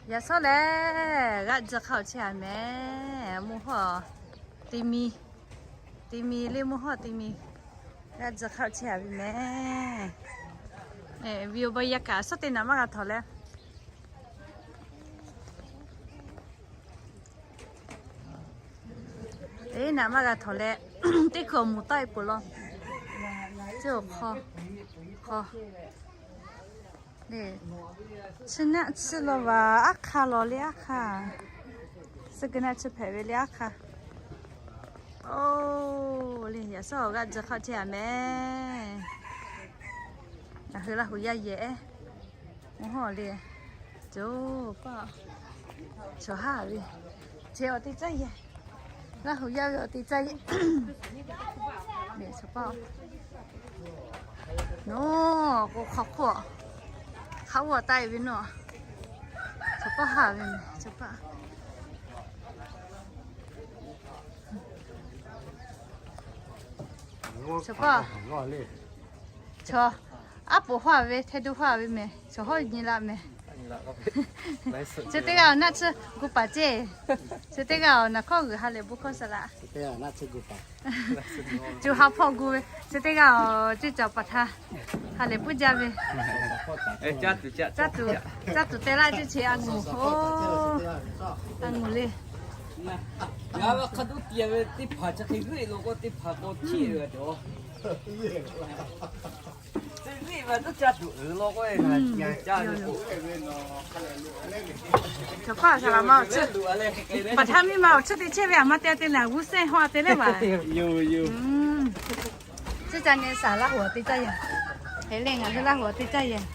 Yaꞈ shawˉ lehˬ, g'aˆ tzuh hk'aˇ chehˇ a mehˍ. Mvuhˇ hawˇ te mi, te mi le, mvuhˇ hawˇ te mi g'aˆ tzuh hk'aˇ chehˇ a ve mehˍ. View บรรยากาศ shawˉ teˇ naꞈ maˇ g'a htawnˍ leh, teˇ naꞈ maˇ g'a htawnˍ leh, teˇ hkui awˬ moˍ tawˆ e peuˬ law. Chi awˬ hk'aw, hk'aw le, chi naˆ tsuhˇ law vaˬ aˉ hk'aˇ law le, aˉ hk'aˇ, suh keu naˆ tsuhˇ hpehꞈ ve le, aˉ hk'aˇ. Oˇ le, yaꞈ shawˉ awˬ g'aˆ tzuh hk'aˇ chehˇ a mehˍ. Ngaˬ hui Laˇ huˍ yaˇ yehˬ ehˉ, mvuhˇ hawˇ le, coˬ paˆ, chaw haˉ ve, ce awˬ te caˇ yehˬ, Laˇ huˍ yaˇ ve awˬ te caˇ yehˬ. Chaw paˆ, nawˬ k'o hk'aw hk'oˆ, hk'a g'aw taˆ e ve nawˬ, chaw paˆ haˉ ve mehˍ, chaw paˆ. Chaw paˆ, chaw, aˉ poꞈ hawˇ ve, hteˇ duˇ hawˇ ve mehˍ, chaw hawˉ nyi la mehˍ. Chi teˇ g'aˇ awˬ naˆ tsuhˇ gu paˍ ceˇ. Chi teˇ g'aˇ awˬ naˬ hkawˇ g'uiˬ ha lehˬ bon hkawˇ saˍ laꞈ. Cuˬ ha hpawˇ gu ve, chi teˇ g'aˇ awˬ ceˇ caˬ paˍ htaˇ ha lehˬ puiˉ jaˇ ve. Caˇ tuˬ, caˇ tuˬ te laˇ ceˇ, chi a nguˬ, a nguˬ le. Yaꞈ hk'aˇ tuˬ tiꞈ ve teˇ hpaˍ chi hk'e g'euˆ lo k'o, teˇ hpaˍ k'o tiꞈ ve a cawˬ. Teˇ g'euˆ ve tuˬ caˇ tuˬ uiˍ lo k'o, caˇ ve k'o, Paˍ htaˇ miˇ ma awˬ tsuhˇ te chehˇ ve, aˬ ma te te lehˬ g'uˇ sehˇ hawˇ a te leh vaˬ. Yoˬ yoˬ. Chi ca nyi saˍ Laˇ huˍ awˬ te caˇ yehˬ. Hk'e le ngaˬ hui Laˇ huˍ awˬ te caˇ yehˬ.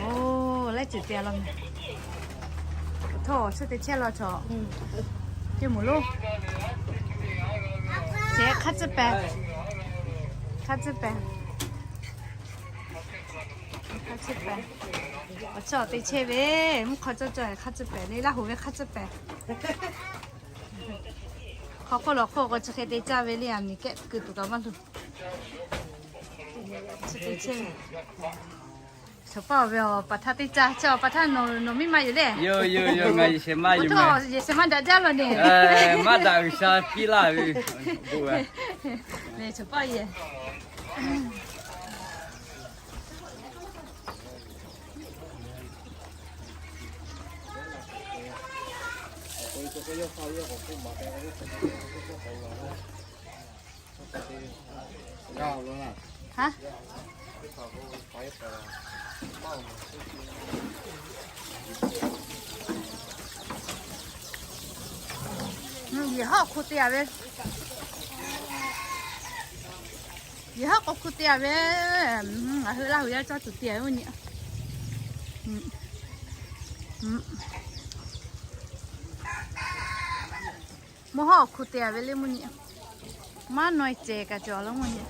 Oˇ, laiˉ ceuˬ te a law mehˍ. Htawˇ awˬ tsuhˇ te chehˇ law chaw. Ceˇ moˍ lonˉ. Ceˇ hk'aˇ tcuhˇ pehˍ. Hk'aˇ tcuhˇ pehˍ. Hk'aˇ tcuhˇ pehˍ. Awˬ tsuhˇ awˬ te chehˇ ve, mvuhˇ hk'aw cawˇ cawˇ hk'aˇ tcuhˇ pehˍ le, Laˇ huˍ ve hk'aˇ tcuhˇ pehˍ. Hk'aw hk'oˆ lawˬ hk'oˆ k'o chi hk'e te caˇ ve le, aˬ miˍ kehˉ keu tuˬ kaꞈ maˇ luˬ. Chi te chehˇ ve. Chaw paˆ ve awˬ paˍ htaˇ teˇ caˇ, chi awˬ paˍ htaˇ nawˬ miˇ ma yoˬ le. Yoˬ yoˬ yoˬ, ngaˬ yehˬ shehˍ ma yoˬ. Yehˬ shehˍ ma daꞈ jaˇ law ne. Maˇ daꞈ G'uiˬsha piˇ laˇ ve. Chaw paˆ yehˬ. Yehˬ hawˉ hk'oˆ te a ve, yehˬ hawˉ k'o hk'oˆ te a ve, ngaˬ hui Laˇ huˍ yaˇ caˇ tuˬ te a ve mvuhˇ nyi. Mvuhˇ hawˉ awˬ hk'oˆ te a ve le mvuhˇ nyi. Maˇ naw e cehˬ kaꞈ cawˬ law mvuhˇ nyi.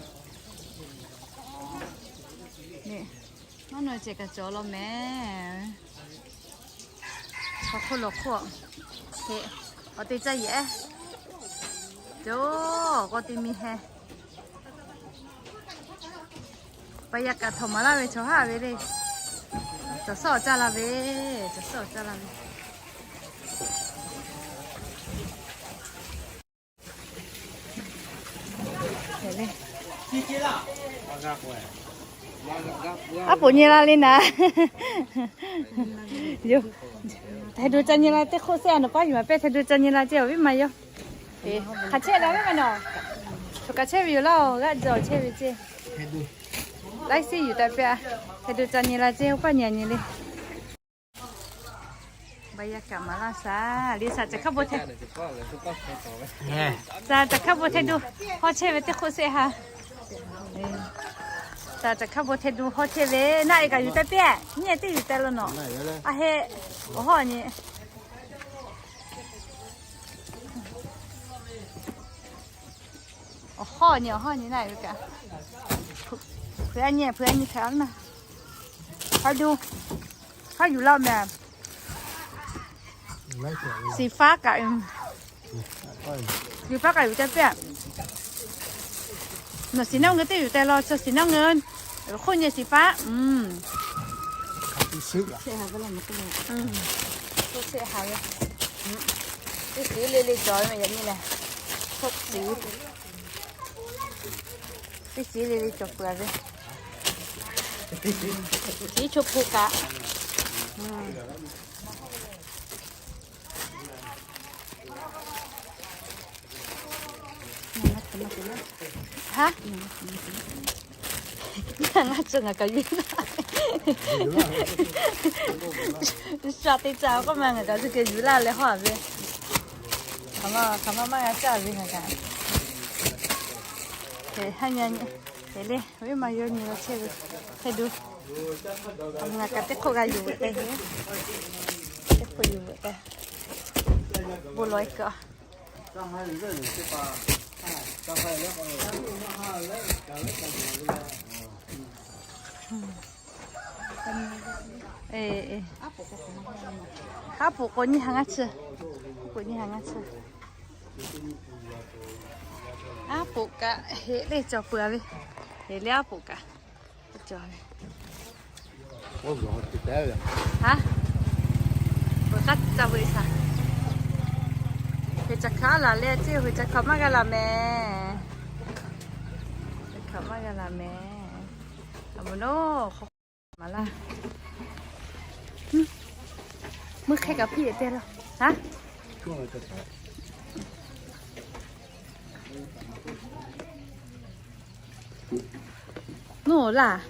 Maˇ naw e cehˬ kaꞈ cawˬ law mehˍ. Hk'aw hk'oˆ lawˬ hk'oˆ, awˬ te caˇ yehˬ. Coˬ k'aw te mi heh. บรรยากาศ htawnˍ maˍ laˇ ve chaw haˉ ve le. Cawˬ sawˉ awˬ caˇ la ve, cawˬ sawˉ awˬ caˇ la ve. Aˉ poꞈ nyi la le naˍ. Yoˬ. Hteˇ do ca nyi la teˇ hk'oˆ sehˇ a, nawˬ paˉ yuˬ maˍ pehˇ, hteˇ do ca nyi la ceˇ awˬ viˉ ma yoˬ. Hk'aˬ chehˇ la viˉ ma nawˬ. Choˬ kaꞈ chehˇ ve yoˬ laˇ, g'aˆ tzuh chehˇ ve ceˇ. Laiˉ siˉ yuˬ taˍ pehˇ a. Hteˇ do ca nyi la ceˇ, oˇ paˇ nyi a nyi le. บรรยากาศ maˍ laˇ shaˍ le, shaˍ caˬ hkaˇ bon hteˇ, shaˍ caˬ hkaˇ bon hteˇ do hawˇ chehˇ ve teˇ hk'oˆ sehˇ ha. Shaˍ caˬ hkaˇ bon hteˇ do hawˇ chehˇ ve, naˆ e kaꞈ yuˬ teh pehˇ, nyiˇ e teˇ yuˬ teh law nawˬ. A heˆ, awˬ hawˇ nyi. Awˬ hawˇ nyi, awˬ hawˇ nyi naˆ e ve kaꞈ. Hpui a nyi, hpui a nyi hpehꞈ a naˆ. Haˉ yuˬ, haˉ yuˬ laˇ mehˍ. สีฟ้า kaꞈ, สีฟ้า kaꞈ yuˬ teh pehˇ. Nawˬ สีน้ำเงิน teˇ yuˬ teh law, chaw สีน้ำเงิน. Hk'oˆ nyi สีฟ้า. Teˇ tcuhˉ haˍ ve, teˇ tcuhˉ le le cawˬ ve meh yaꞈ nyi lehˬ, teˇ tcuhˉ, teˇ tcuhˉ le le cawˬ peuˬ ve, chi chaw hpu kaꞈ. Haˉ, ngaˬ tcuh ngaˬ kaꞈ yuˬ, shaꞈ te caˇ k'oˆ ma ngaˬ kaꞈ zuhꞈ keh yuˬ laˇ leh hawˉ ve, hk'aˬ ma hk'aˬ ma maˇ g'a caˇ ve ngaˬ kaꞈ. Haˉ nyi, te le, ve ma yawˇ nyi la chehˇ ve, hk'e duˬ, ngaˬ kaꞈ teˇ hk'oˆ g'a yuˬ veuꞈ k'ai, teˇ hk'oˆ yuˬ veuꞈ k'ai, bon lawˬ-e kaꞈ. Aˉ poꞈ k'o nyiˇ ha ngaˇ chi, aˉ poꞈ nyiˇ ha ngaˇ chi. Aˉ poꞈ kaꞈ heꞈ le cawˬ peuˬ ve, heꞈ le aˉ poꞈ kaꞈ. Haˉ, veuꞈ k'aˇ ca veuꞈ shaˍ. Heꞈ ca hkaˍ laˬ leh ceˇ, heꞈ ca hkaˍ maˇ g'a laˬ mehˍ. Ca hkaˍ maˇ g'a laˬ mehˍ. A moˍ naˉ, hk'aw maˍ laˇ. Meuˇ hk'e kaꞈ piˇ te laˇ. Haˉ, nuˇ laˇ.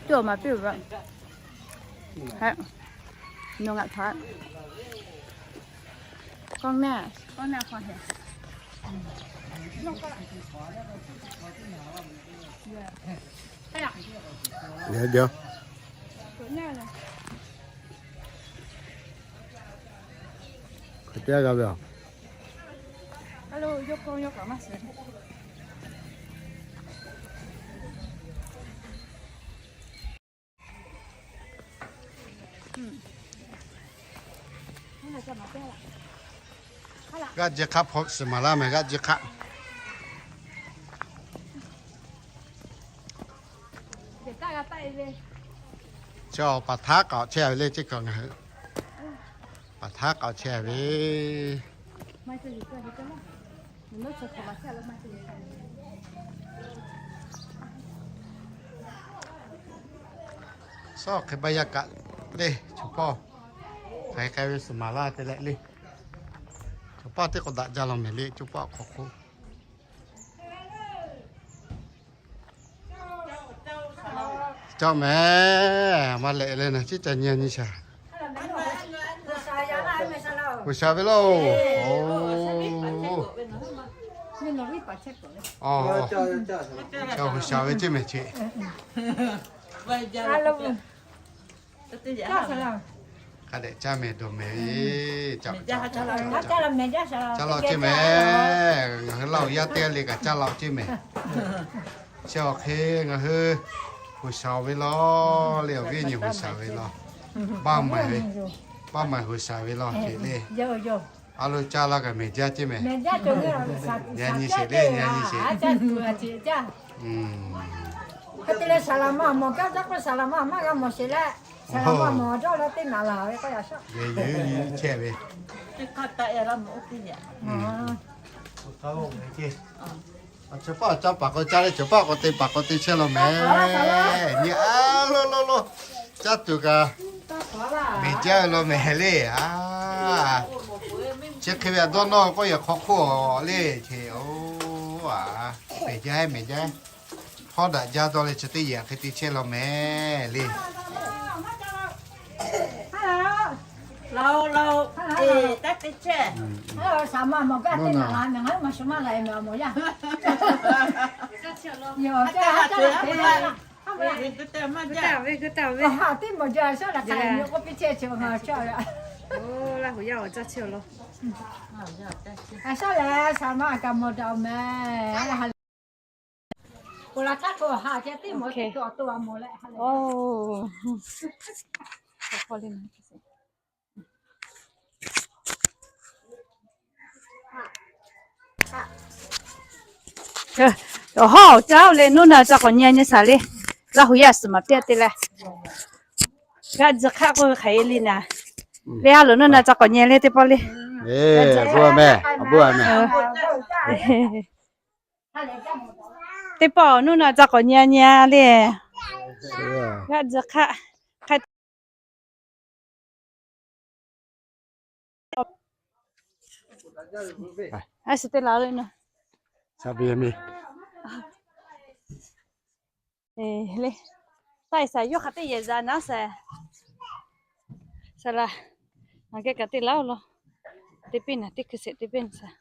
Piˇ-oˬ maˍ piˇ-oˬ ve. Haˉ, nawˬ ngaˬ htaꞈ kawˇ mehˆ, kawˇ mehˆ hk'aw hehꞈ. Yaꞈ jaw. Hk'aˬ teˇ g'aˇ g'a ve a? G'aˇ ji hk'aˆ hpaw suhˍ maˍ laˇ mehˍ, g'aˇ ji hk'aˆ. Chi paˍ htaˉ k'aoˍ chehˇ ve le, chi kaꞈ ngaˬ hui paˍ htaˉ k'aoˍ chehˇ ve. Sawˉ hk'e baˇ yaˇ kaꞈ le, chaw pawˆ hk'aˬ hk'e ve suhˍ maˍ laˇ te leh le. Chaw pawˆ teˇ k'o daꞈ jaˇ law mehˍ le, chaw pawˆ hk'aw hk'oˆ. Cawˇ mehˍ, maˇ lehꞈ leh na ciˉ ca nyi nyi shaˍ. G'uiˬsha ve laˇ-oˬ. G'uiˬsha ve ceˇ mehˍ che. Hk'a dehꞈ caˇ mehˍ dawˬ mehˍ ve. Caˇ law ceˇ mehˍ. Ngaˬ hui laˇ-oˬ yaˇ teˇ g'aˇ le kaꞈ caˇ laˇ-oˬ ceˇ mehˍ. Chi awˬ hk'e ngaˬ hui G'uiˬsha ve law le, awˬ viˉ nyi G'uiˬsha ve law. Baˆ maˬ ve, baˆ maˬ G'uiˬsha ve law hk'e le. A lo caˇ laˇ kaꞈ mehˍ jaˇ ceˇ mehˍ. Nyi nyi sheˍ le, nyi nyi sheˍ. Hk'e te leh saˍ laˍ ma mawˬ gaˇ jaˇ k'o, saˍ laˍ ma maˇ g'a mawˬ sheˍ leh, saˍ laˍ ma mawˬ dawˇ leh teˇ naˍ laˬ ve k'o, yaꞈ shawˆ ve chehˇ ve. Chaw paˆ caˇ paˍ k'o caˇ leh, chaw paˆ k'o te paˍ k'o te chehˇ law mehˍ. Nyi a lo lo lo, caˇ tuˬ kaꞈ mehˍ jaˇ ve law mehˍ le. A, chi hk'e ve a dawˇ nawˇ k'oˆ yehˬ hk'aw hk'oˆ le, che oˬ a, mehˍ jaˇ mehˍ jaˇ. Hawˉ daꞈ jaˇ dawˇ leh chi teˇ yehˬ hk'e te chehˇ law mehˍ le. Awˬ hawˉ caˇ le, nuˇ na ca k'awꞈ nyi nyi shaˍ le. Laˇ hu yaˇ suhˍ maˍ piˇ te leh. G'aˆ tzuh hk'aˆ k'oˆ ve hk'aˬ hk'e le naˍ. Le ha loˍ nuˇ naˍ ca k'awꞈ nyi le teˇ pawˆ le. Teˇ pawˆ nuˇ naˍ ca k'awꞈ nyi nyi le. G'aˆ tzuh hk'aˆ hk'aˆ a shu teˇ la le na. Le, taˇ e saˍ yawˇ hk'aˬ teˇ yehˬ za naˉ saˍ. Saˍ laˍ, ngaˬ geh kaꞈ teˇ laˇ-oˬ law. Teˇ piˇ naˍ teˇ hkui sheˍ teˇ piˇ naˍ saˍ.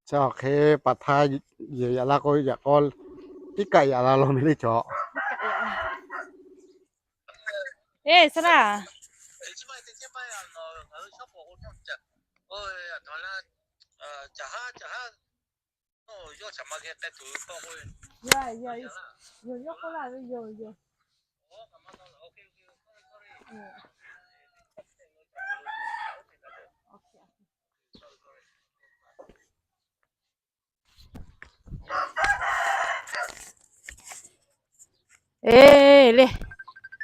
Chi awˬ hk'e paˍ htaˇ yehˬ yaꞈ la k'o yaꞈ k'aw tiˉ kaˆ yaꞈ la law meh le chaw. Eˬ, saˍ laˍ. Eˬ le,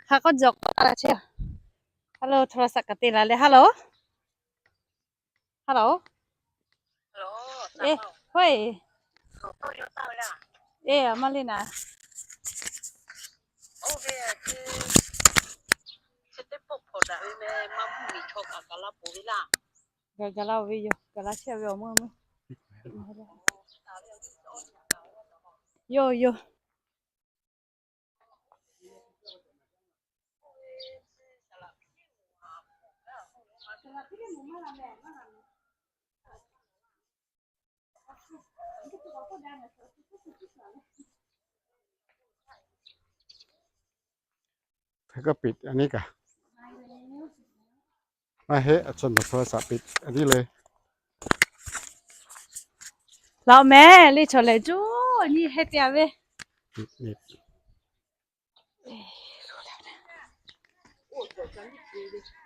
hk'a k'awˇ tzuhˬ k'awꞈ la chehˇ. Hello, โทรศัพท์ kaꞈ te la le. Hello, hello. Eˬ, hawˉ eˬ. Eˬ, a ma le naˍ. Gaˬ gaˬ la ve yoˬ, gaˬ la chehˇ ve awˬ meuˇ meuˇ. Yoˬ yoˬ. Hk'e k'oˆ piꞈ a nyi kaꞈ, maˇ heˆ, a chawˇ nawˬ โทรศัพท์ piꞈ a nyi le. Laꞈ mehˍ le chaw lehˬ, cuˇ nyi heh te a ve.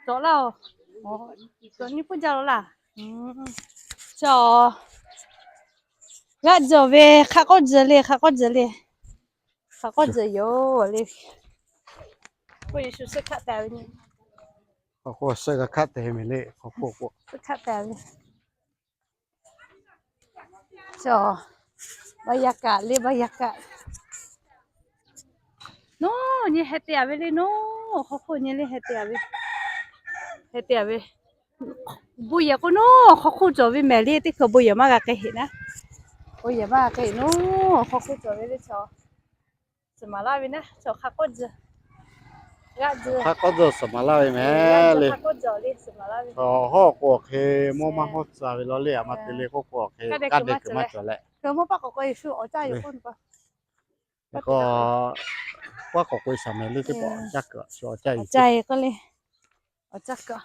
Tawꞈ laˇ-oˬ, tawꞈ nyi pfuhˇ jaˇ law laˇ. G'aˆ tzuhˬ ve hk'a k'awˇ tzuhˬ le, hk'a k'awˇ tzuhˬ le, hk'a k'awˇ tzuhˬ yoˬ le. K'o Yeˍsuˆ suhˆ hkaˆ te ve nyi. K'o suhˆ g'a hkaˆ te mehˍ le, k'o k'o suhˆ hkaˆ te ve. Chaw, บรรยากาศ le, บรรยากาศ. Nawˉ nyi heh te a ve le, nawˉ hk'aw hk'oˆ nyi le heh te a ve. Heh te a ve. Bon yehˬ k'o nawˉ hk'aw hk'oˆ cawˬ ve mehˍ le, teˇ hkui bon yehˬ maˇ g'a k'ai heꞈ naˉ. Bon yehˬ maˇ g'a k'ai heꞈ nawˉ hk'aw hk'oˆ cawˬ ve le chaw. Suhˍ maˍ laˇ ve naˉ, chaw hk'a k'awˇ tzuhˬ. G'aˆ tzuhˬ, hk'a k'awˇ tzuhˬ suhˍ maˍ laˇ ve mehˍ le. Chaw hawˉ k'o awˬ hk'e mawˇ maˇ hawˉ tcuh ve law le, a ma te le k'oˆ k'o awˬ hk'e kaˇ dehꞈ kuiˬ maˇ cawˬ leh. K'o mawˇ paˆ k'awꞈ k'oꞈ e shu awˬ caˇ yoˬ k'oˆ pa. K'o paˆ k'awꞈ k'oꞈ e shaˍ mehˍ le teˇ pawˆ awˬ caˇ kuiˬ shu awˬ caˇ yoˬ k'oˆ le. Awˬ caˇ kuiˬ.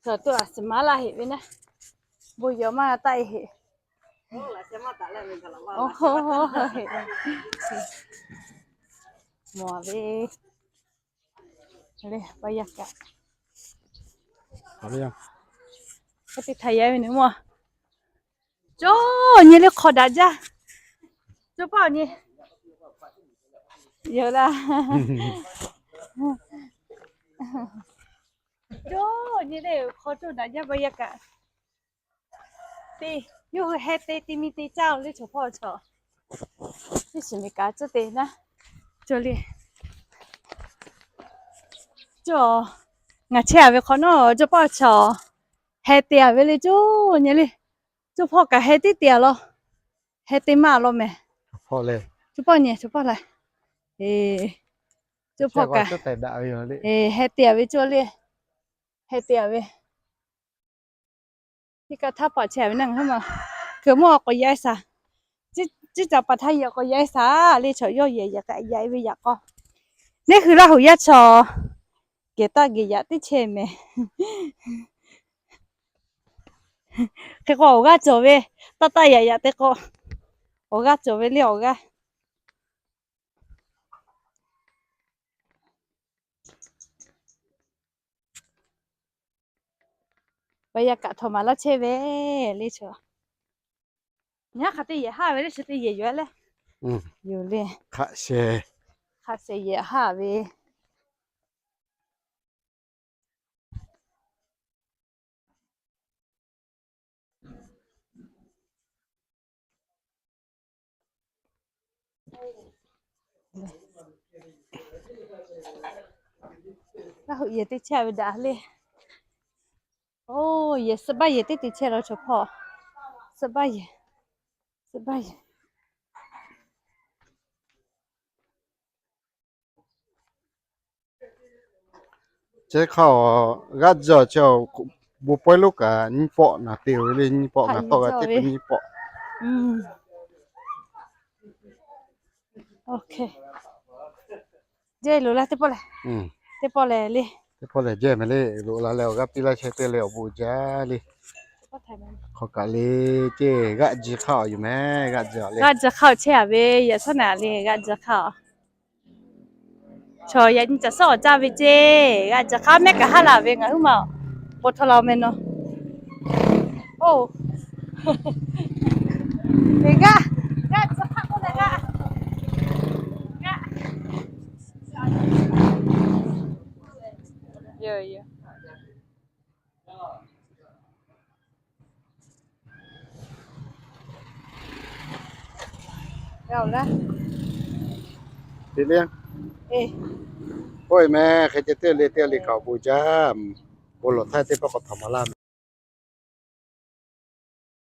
Chaw tuˬ a suhˍ maˍ laˇ heꞈ ve naˉ. Bon yehˬ maˇ taˆ e heꞈ. Mawˬ ve le, บรรยากาศ. Teˇ htaꞈ yaꞈ ve naˉ mawˇ. Cawˇ nyi le hk'aw daꞈ jaˇ. Cawˇ paˆ nyi. Yoˬ laˇ. Cawˇ nyi le hk'aw cawˇ daꞈ jaˇ บรรยากาศ. Teˇ yawˇ hui heh te te mi te caˇ-oˬ le chaw hpawˇ chaw. Teˇ shiˍ miˬ kaꞈ tcuhˉ te naˉ. Cawˇ le. Cawˇ, ngaˬ chehˇ a ve hk'awꞈ nawˉ cawˇ paˆ chaw heh te a ve le cawˇ nyi le. Cawˇ hpawˇ kaꞈ heh tiˉ te a law. Heh te maˇ a law mehˍ. Cawˇ paˆ nyi, cawˇ paˆ la. Cawˇ hpawˇ kaꞈ heh te a ve cawˇ le. Heh te a ve. Teˇ kaꞈ htaˇ paˍ chehˇ ve naˉ ngaˬ hui ma. Kuiˬ mawˇ k'awꞈ yaꞈ e shaˍ. Ciˉ caˍ paˍ htaˇ yehˬ k'awꞈ yaꞈ e shaˍ le chaw yawˇ yehˬ yaꞈ k'aꞈ yaꞈ e ve yaꞈ k'aw. Neˇ hui Laˇ huˍ yaˇ chaw gehˬ taˇ gehˬ yaꞈ teˇ chehˇ mehˍ. Hk'e k'o awˬ g'aˇ cawˬ ve, taˇ taˇ yaꞈ yaꞈ te k'o, awˬ g'aˇ cawˬ ve le awˬ g'aˇ. บรรยากาศ htaꞈ maˍ laˇ chehˇ ve le chaw. Nyi hk'aˬ te yehˬ haˆ ve le, chi te yehˬ yoˬ le. Yoˬ le. Hk'aˬ shehˍ yehˬ haˆ ve. G'aˇ hoꞈ yehˬ teˇ chehˇ ve daꞈ le. Oˇ, yehˬ suhˆ baˆ yehˬ teˇ te chehˇ la chaw hpawˇ. Suhˆ baˆ yehˬ, suhˆ baˆ yehˬ. Chehˇ hk'aˇ, g'aˆ jehˇ chehˇ, bon pawehˇ lonˉ kaꞈ nyiˇ pawˆ naˍ te-o ve le, nyiˇ pawˆ ngaˬ tawˆ g'a teˇ pawˆ nyiˇ pawˆ. Jehˇ loꞈ la teˇ pawˆ lehˬ, teˇ pawˆ lehˬ le, teˇ pawˆ lehˬ jehˇ mehˍ le, loꞈ la leh awˬ g'aˇ piˇ laˇ chehˇ te le awˬ bon jaˇ le. Hk'aw kaꞈ le, ceˇ g'aˆ ji hk'aˇ awˬ yoˬ mehˍ, g'aˆ ji le. G'aˆ ji hk'aˇ awˬ chehˇ a ve, yaꞈ shawˉ naˍ le g'aˆ ji hk'aˇ. Chaw yaꞈ nyi caˬ suhˉ awˬ caˇ ve ceˇ, g'aˆ ji hk'aˇ mehˆ kaꞈ haˉ laˬ ve ngaˬ huiˉ ma awˬ bon htaw la meh nawˬ. Oˇ, g'aˆ, g'aˆ ji hk'aˇ k'oˆ leh g'aˆ, g'aˆ, yoˬ yoˬ. Te le, oˇ e mehˍ, hk'e ceh teˇ le teˇ le kaꞈ awˬ bon jaˇ. Bon lawˬ htaˇ teˇ pawˆ k'awꞈ htaꞈ maˍ laˇ.